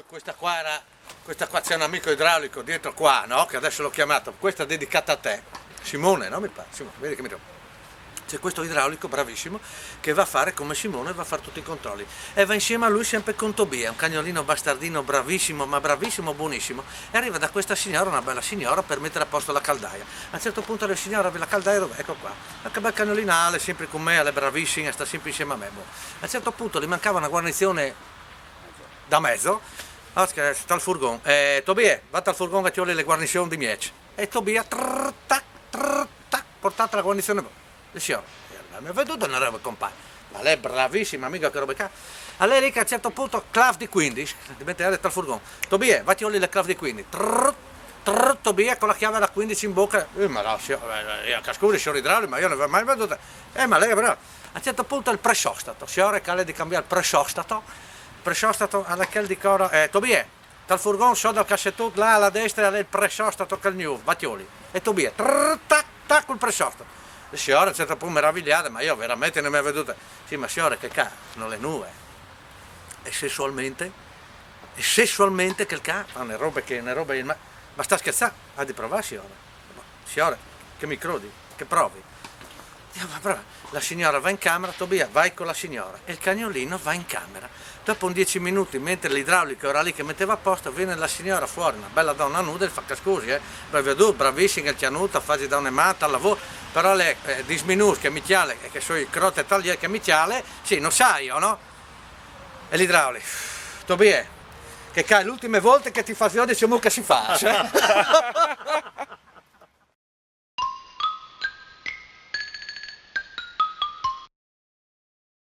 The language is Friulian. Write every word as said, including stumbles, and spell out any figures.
Questa qua era, questa qua c'è un amico idraulico dietro qua, no? Che adesso l'ho chiamato. Questa è dedicata a te. Simone, no? Mi pare. Simone, vedi che mi trovo. C'è questo idraulico bravissimo che va a fare come Simone, va a fare tutti i controlli. E va insieme a lui sempre con Tobia, un cagnolino bastardino bravissimo, ma bravissimo, buonissimo. E arriva da questa signora, una bella signora, per mettere a posto la caldaia. A un certo punto la signora vede la caldaia, dove? Ecco qua. Ma che bel cagnolino, ah, l'è sempre con me, l'è bravissima, sta sempre insieme a me. Boh. A un certo punto gli mancava una guarnizione da mezzo. Allora sta al furgon. Eh, Tobia, va al furgon che ti vuole le guarnizioni di miece. E Tobia, trrr, tac, trrr, tac, portata la guarnizione. Il signor, eh, ma mi ha veduto una roba, compagno. Ma lei è bravissima, amico, che roba qua. A lei lì che a un certo punto, clav di quindici, ti mette dentro al furgon. Tobia, va ti vuole le clav di quindici. Trrr, trrr, Tobia con la chiave da quindici in bocca. Eh, ma no, signor, eh, eh, scusi, signor idraulico, ma io non l'avevo mai veduta. Eh, ma lei è bravo. A un certo punto il presostato, signore, che ha di cambiare il presostato. Il presostato, alla che di coro, eh, Tobia, dal furgon, sotto al cassettut, là alla destra, è il presostato che è il new, va ti vuole. E Tobia, trrr, tac, tac, col presostato. E signora, a un certo punto meravigliata, ma io veramente non mi avevo veduta. Sì, ma signore, che cazzo, non è nulla. E sessualmente? E sessualmente quel ca fa una roba che, una roba, ma, ma sta scherzando? Ha di provare, signora. Signora, che mi crodi? Che provi? Dio, ma brava. La signora va in camera, Tobia, vai con la signora. E il cagnolino va in camera. Dopo un dieci minuti, mentre l'idraulico era lì che metteva a posto, viene la signora fuori, una bella donna nuda, e fa: "Scusi, eh, bravi tu, bravissima, che ci ha nuda, faccio da una matta al lavoro, però lei, eh, dieci minuti che mi chiale, e che sono i crotte tagliere che mi chiale, sì, non sai io, no?" E l'idraulico: "Tobia, che qua è l'ultima volta che ti faccio vedere come che si fa."